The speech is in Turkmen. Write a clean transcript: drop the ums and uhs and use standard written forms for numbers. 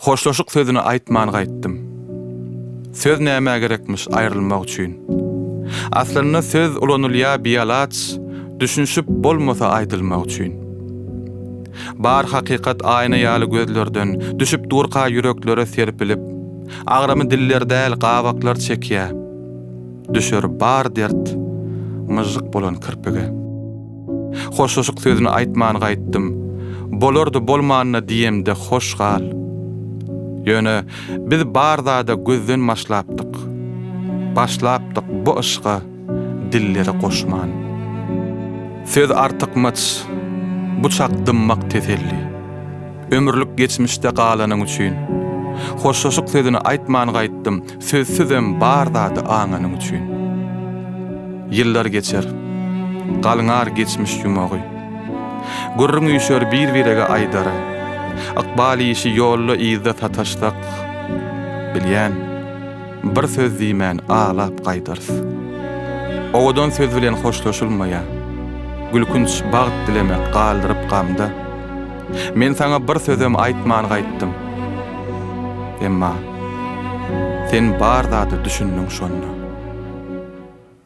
Hoşlaşyk sözüni aýtman gaýtdym. Söz nämä gerekmiş aýrylmak üçin? Aslynda söz ulanylýar bialaç, düşünişip bolmasa aýdylmak üçin. Bar hakykat aýna ýaly gözlerden, düşüp durka ýüreklere serpilip, agramy diller däl, gabaklar çekýär. Düşer bar dert myžžyk bolan kirpige. Hoşlaşyk sözüni aýtman gaýtdym. Bolardy bolmanda diýemde hoş gal. Ýöne biz bar zada gözden başlapdyk. Başlapdyk bu yşga dilleri goşman. Söz artykmaç, bu çak dymmak teselli. Ömürlik geçmişde galanyň üçin. Hoşlaşyk sözüni aýtman gaýtdym, Sözsüzem bar zady aňanyň üçin. Ýyllar geçer. Galňar geçmiş ýumagy. Gürrüň üýşer bir-birege aýdara. Ykbal işi ýolda-yzda sataşsak, Bilýän, bir söz diýmän aglap gaýdarys. Owadan söz bilen hoşlaşylmaýar. Gülkünç bagt dilemek galdyryp gamda. Men saňa bir sözem aýtman gaýtdym. Emma sen bar zada düşündiň şonda.